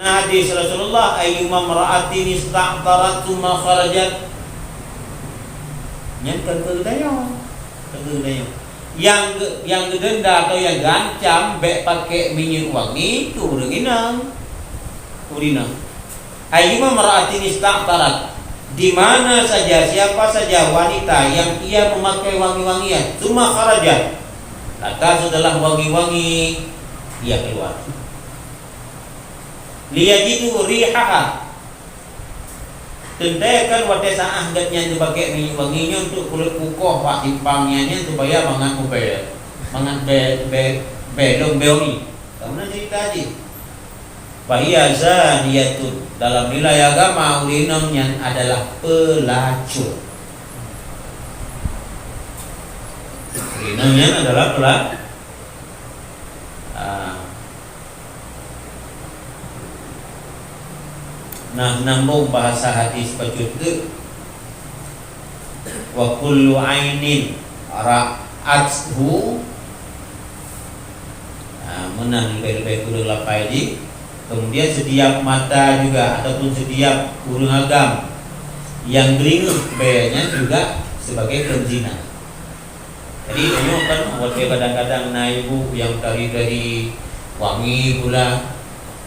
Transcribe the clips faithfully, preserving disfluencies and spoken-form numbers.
Hadis Rasulullah, "Ayyuma mra'atin ista'tarat tsumma kharajat." Nyan kan keu geutanyoe. Kan keu geutanyoe. Nyang ge-, nyang geudenda atau nyang geuancam bèk pakai minyeuk wangi keu ureueng inong. Ureueng inong. "Ayyuma mra'atin ista'tarat." Di mana saja, siapa saja wanita yang ia memakai wangi-wangian, tsumma kharajat. Lantas setelah wangi-wangi, ia keluar. Liyajidu rihaha. Teuntèe kan watèe saát geuh nyan geupakèk minyeuk wangi nyoe untuk kulét pukoh bak simpang nyan, nyan supaya mangat mubèe, mangat bèe, bèe, bèe lom bèe wangi. Ka meunan cerita jih. Fahiya zaniyatun. Dalam nilai agama, ureueng inong nyan adalah peulacur. Ureueng inong nyan adalah pela-, ah, Nah, sambông bahasa hadis bacut teuk, "Wa kullu ainin ra'athu," nah, meunan leubeh-leubeh kureueng lapai jih. Kemudian, setiap mata juga ataupun setiap ureueng agam nyang geuringoh bèe nyan juga sebagai peuzina. Jadi, tanyoe kan, watèe kadang-kadang na ibu nyang tari-tari wangi pula,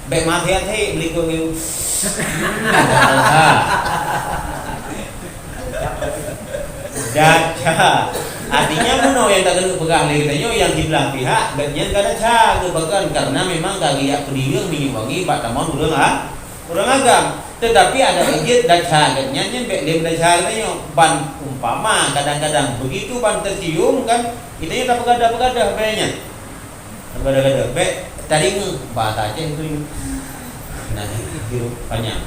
bèk maté-até beulikot ngieng. Desya. Artinya, meunoe nyang ka keuneuk peugah lé geutanyoe nyang siblah pihak, gobnyan ka desya geuh, bahkan karena memang ka geujak peudiyeueng minyeuk wangi bak tamong ureueng a-, ureueng agam. Tetapi adak jeuet desya gobnyan nyan bèk lé meudesya geutanyoe. Ban umpama kadang-kadang begitu ban teucium kan, geutanyoe tapeugadah-peugadah bèe nyan. Tapeugadah-gadah, bèk tadeungö bahasa Aceh tu. Nah, itu panyang.